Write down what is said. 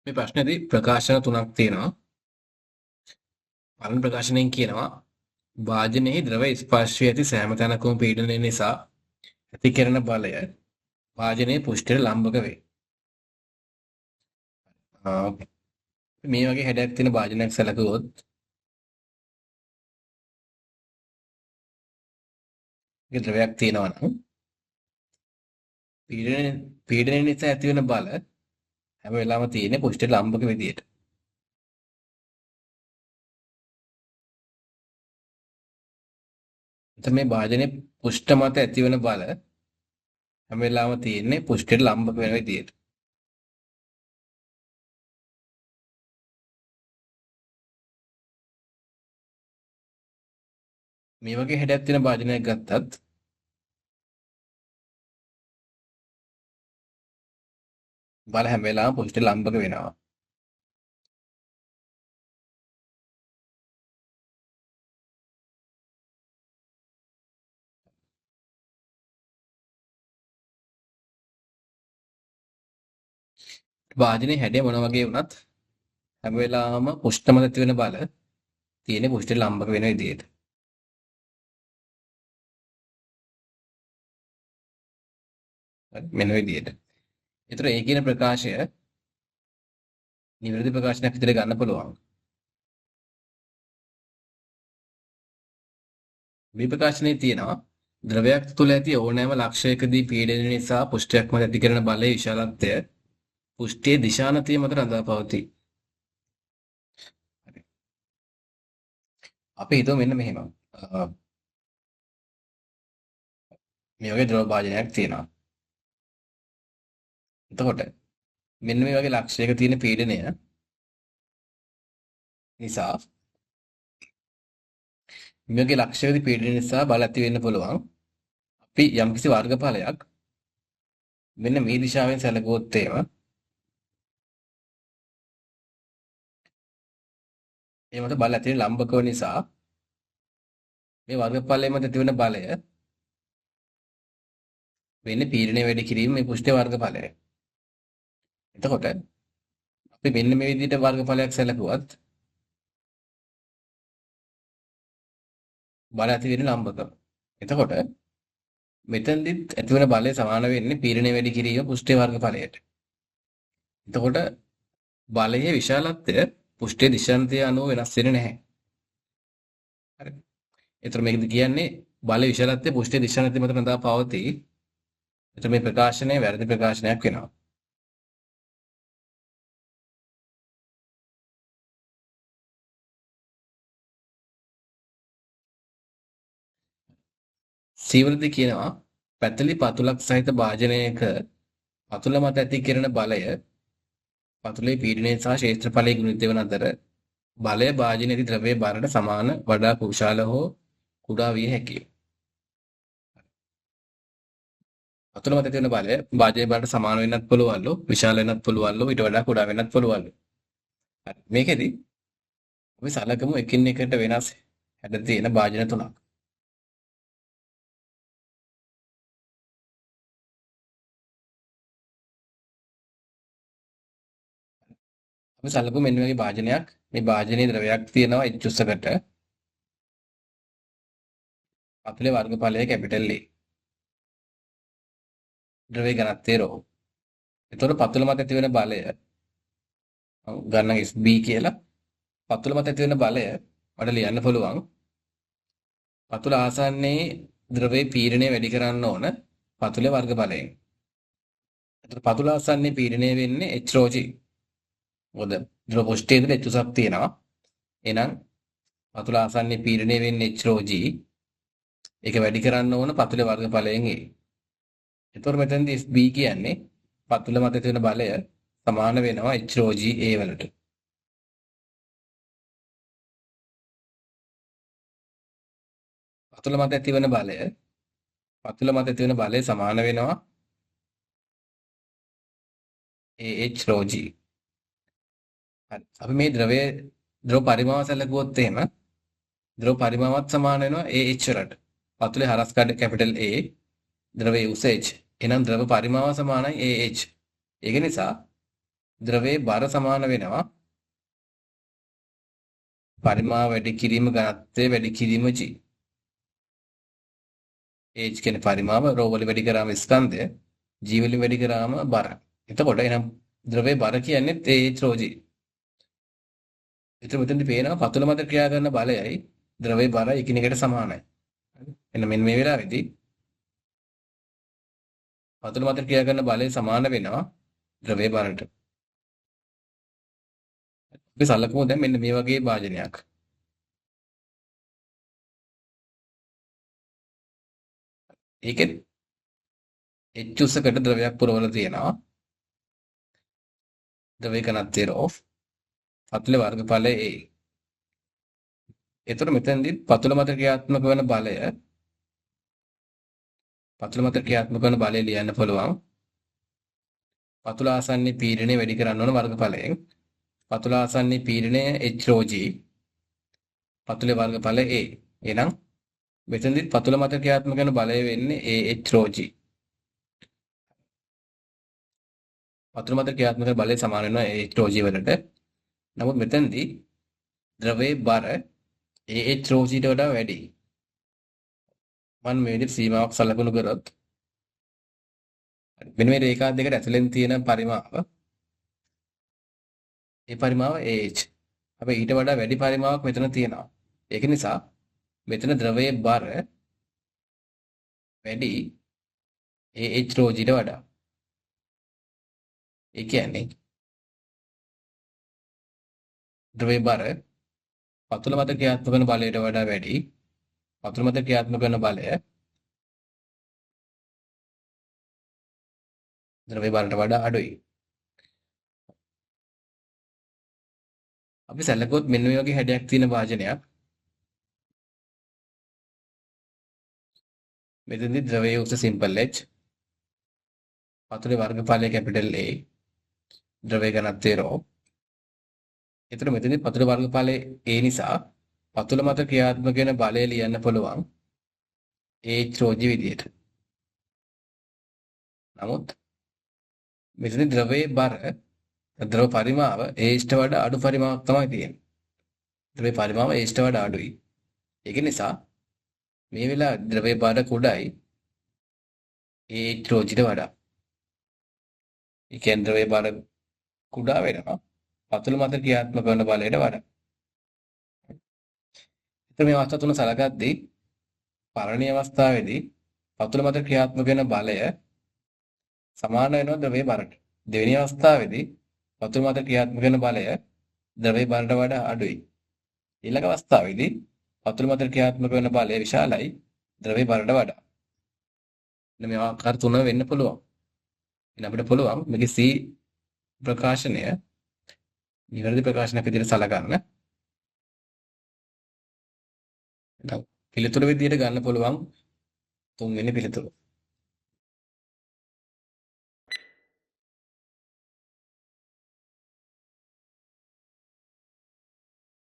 මේ ප්‍රශ්නේදී ප්‍රකාශන තුනක් තියෙනවා. පළවෙනි ප්‍රකාශනයෙන් කියනවා වාජනයේ ද්‍රව ස්පර්ශ වී ඇති සෑම තැනකම පීඩනය නිසා ඇති කරන බලය වාජනයේ පෘෂ්ඨයට ලම්බක වේ. මේ වගේ හැඩයක් තියෙන වාජනයක් සැලකුවොත් ඒකේ ද්‍රවයක් තියෙනවා නම් පීඩනය නිසා ඇතිවන බල හැම වෙලාවම තියෙන්නේ පෘෂ්ඨයට ලම්බක විදියට. එතන මේ භාජනයේ පෘෂ්ඨ මත ඇතිවන බල හැම වෙලාවම තියෙන්නේ පෘෂ්ඨයට ලම්බක වෙන විදියට. මේ වගේ හැඩයක් තියෙන භාජනයක් ගත්තත් බල හැම වෙලාවම පෘෂ්ඨයට ලම්බක වෙනවා. භාජනයේ හැඩය මොන වගේ වුණත් හැම වෙලාවම පෘෂ්ඨ මත ඇති වෙන බල තියෙන්නේ පෘෂ්ඨයට ලම්බක වෙන විදියට. හරි, මෙන්න විදියට. ඒතර ඒ කියන ප්‍රකාශය නිවැරදි ප්‍රකාශනයක් විදිහට ගන්න පුළුවන්. මේ ප්‍රකාශනයේ තියෙනවා ද්‍රවයක් තුළ ඇති ඕනෑම ලක්ෂයකදී පීඩනය නිසා පෘෂ්ඨයක් මත ඇති කරන බලයේ විශාලත්වය පෘෂ්ඨයේ දිශානතිය මත රඳා පවතී. අපි හිතුව මෙන්න මෙහෙම. මේ වගේ ද්‍රව භාජනයක් තියෙනවා. එතකොට මෙන්න මේ වගේ ලක්ෂයක තියෙන පීඩනය නිසා මේ වගේ ලක්ෂයකදී පීඩනය නිසා බල ඇති වෙන්න පුළුවන්. අපි යම්කිසි වර්ගඵලයක් මෙන්න මේ දිශාවෙන් සැලකුවොත් එහෙම ඒ මත බල ඇති වෙන ලම්බකව නිසා මේ වර්ගඵලය මත ඇති වෙන බලය වෙන්නේ පීඩනය වැඩි කිරීම මේ පෘෂ්ඨ වර්ගඵලය. එතකොට අපි මෙන්න මේ විදිහට වර්ගඵලයක් සැලකුවත් බල ඇති වෙන ලම්බකම. එතකොට මෙතනදිත් ඇති වෙන බලය සමාන වෙන්නේ පීඩනය වැඩි කිරීම පෘෂ්ඨ වර්ගඵලයට. එතකොට බලයේ විශාලත්වය පෘෂ්ඨයේ දිශානතිය අනුව වෙනස් වෙන්නේ නැහැ. හරි. එතකොට මේකද කියන්නේ බලයේ විශාලත්වය පෘෂ්ඨයේ දිශානතිය මත රඳා පවතී. එතකොට මේ ප්‍රකාශනය වැරදි ප්‍රකාශනයක් වෙනවා. සීවලදී කියනවා පැතලි පතුලක් සහිත භාජනයක පතුල මත ඇති කෙරෙන බලය පතුලේ පීඩනය සහ ක්ෂේත්‍රඵලයේ ගුණිත වන අතර බලය භාජනයේ ඇති ද්‍රවයේ බරට සමාන වඩා කුශාල හෝ කුඩා විය හැකිය. පතුල මත ඇති වෙන බලය භාජනයේ බරට සමාන වෙන්නත් පුළුවන්ලු, විශාල වෙන්නත් පුළුවන්ලු, ඊට වඩා කුඩා වෙන්නත් පුළුවන්ලු. හරි. මේකෙදි අපි සලකමු එකින් එකට වෙනස් හැඩ තියෙන භාජන තුනක්. අපි සලකමු මෙන්න මේ වගේ භාජනයක්. මේ භාජනයේ ද්‍රවයක් තියෙනවා H උස්සකට. පතුලේ වර්ගඵලය කැපිටල් A. ද්‍රවයේ ඝනත්වය රෝ. එතකොට පතුල මත ඇති වෙන බලය ගන්න SB කියලා. පතුල මත ඇති වෙන බලය මට ලියන්න පුළුවන්. පතුල ආසන්නයේ ද්‍රවයේ පීඩනය වැඩි කරන්න ඕන පතුලේ වර්ගඵලයෙන්. එතකොට පතුල ආසන්නයේ පීඩනය වෙන්නේ H rho G. මොකද ද්‍රව පෘෂ්ඨයේ ඉඳලා H උසක් තියෙනවා. එහෙනම් පතුල ආසන්නයේ පීඩනය වෙන්නේ H rho G. ඒක වැඩි කරන්න ඕන පතුලේ වර්ගඵලයෙන් A. එතකොට මෙතනදී FB කියන්නේ පතුල මත තියෙන බලය සමාන වෙනවා H rho G A වලට. පතුල මත ඇතිවන බලය පතුල මත ඇතිවන බලය සමාන වෙනවා AH rho G. හරි. අපි මේ ද්‍රව පරිමාව සැලකුවොත් එහෙම ද්‍රව පරිමාවත් සමාන වෙනවා AH වලට. පතුලේ හරස් කඩ කැපිටල් A ද්‍රවයේ උස H. එහෙනම් ද්‍රව පරිමාව සමානයි AH. ඒක නිසා ද්‍රවයේ බර සමාන වෙනවා පරිමාව වැඩි කිරීම ඝනත්වය වැඩි කිරීම G. H කියන්නේ පරිමාව, රෝ වලින් වැඩි කරාම ස්කන්ධය, G වලින් වැඩි කරාම බර. එතකොට එහෙනම් ද්‍රවයේ බර කියන්නේ AH රෝ G. එතකොට මෙතනදී පේනවා පතුල මත ක්‍රියා කරන බලයයි ද්‍රවයේ බරයි එකිනෙකට සමානයි. එහෙනම් මෙන්න මේ වෙලාවේදී පතුල මත ක්‍රියා කරන බලය සමාන වෙනවා ද්‍රවයේ බරට. අපි සලකමු දැන් මෙන්න මේ වගේ භාජනයක්. ඒකෙත් H උසකට ද්‍රවයක් පුරවලා තියෙනවා. ද්‍රවය ඝනත්වය රෝ, පතුලේ වර්ගඵලය A. එතකොට මෙතනදී පතුල මත ක්‍රියාත්මක වෙන බලය පතුල මත ක්‍රියාත්මක වෙන බලය ලියන්න පුළුවන්. පතුල ආසන්නයේ පීඩනය වැඩි කරන්න ඕන වර්ගඵලයෙන්. පතුල ආසන්නයේ පීඩනය H රෝ G, පතුලේ වර්ගඵලය A. එහෙනම් මෙතනදී පතුල මත ක්‍රියාත්මක වෙන බලය වෙන්නේ AH රෝ G. පතුල මත ක්‍රියාත්මක වෙන බලය සමාන වෙනවා AH රෝ G වලට. නමුත් මෙතනදී ද්‍රවයේ බර AH රෝ G ට වඩා වැඩි. මම මේ විදිහට සීමාවක් සලකුණු කරොත් මෙන්න මේ රේඛා දෙකට ඇතුලෙන් තියෙන පරිමාව, ඒ පරිමාව AH. හැබැයි ඊට වඩා වැඩි පරිමාවක් මෙතන තියෙනවා. ඒක නිසා මෙතන ද්‍රවයේ බර වැඩි AH රෝ G ට වඩා. ඒ කියන්නේ ද්‍රවයේ බර පතුල මත ක්‍රියාත්මක වන බලයට වඩා වැඩි. පතුල මත ක්‍රියාත්මක වන බලය ද්‍රවයේ බරට වඩා අඩුයි. අපි සැලකුවොත් මෙන්න මේ වගේ හැඩයක් තියෙන භාජනයක්. මෙතනදී ද්‍රවයේ උස සිම්පල් H, පතුලේ වර්ගඵලය කැපිටල් A, ද්‍රවයේ ඝනත්වය රෝ. එතකොට මෙතනදී පතුල වර්ගඵලය A නිසා පතුල මත ක්‍රියාත්මක වෙන බලය ලියන්න පුළුවන් AH රෝ G විදියට. නමුත් මෙතනදී ද්‍රවයේ බර, ද්‍රව පරිමාව AH ට වඩා අඩු පරිමාවක් තමයි තියෙන්නේ. ද්‍රවයේ පරිමාව AH ට වඩා අඩුයි. ඒක නිසා මේ වෙලාවේ ද්‍රවයේ බර කුඩායි AH රෝ G ට වඩා. ඒ කියන්නේ ද්‍රවයේ බර කුඩා වෙනවා පතුල මත ක්‍රියාත්මක වන බලයට වඩා. එතකොට මේ අවස්ථා තුන සලකද්දී පරණීය අවස්ථාවේදී පතුල මත ක්‍රියාත්මක වෙන බලය සමාන වෙනවා ද්‍රවයේ බරට. දෙවෙනි අවස්ථාවේදී පතුල මත ක්‍රියාත්මක වෙන බලය ද්‍රවයේ බරට වඩා අඩුයි. ඊළඟ අවස්ථාවේදී පතුල මත ක්‍රියාත්මක වෙන බලය විශාලයි ද්‍රවයේ බරට වඩා. මෙන්න මේ ආකාර තුන වෙන්න පුළුවන්. එහෙනම් අපිට පුළුවන් මේකේ C ප්‍රකාශනය නිවැරදි ප්‍රකාශනයක් විදිහට සලකන්න. එහෙනම් පිළිතුර විදිහට ගන්න පුළුවන් තුන්වෙනි පිළිතුර.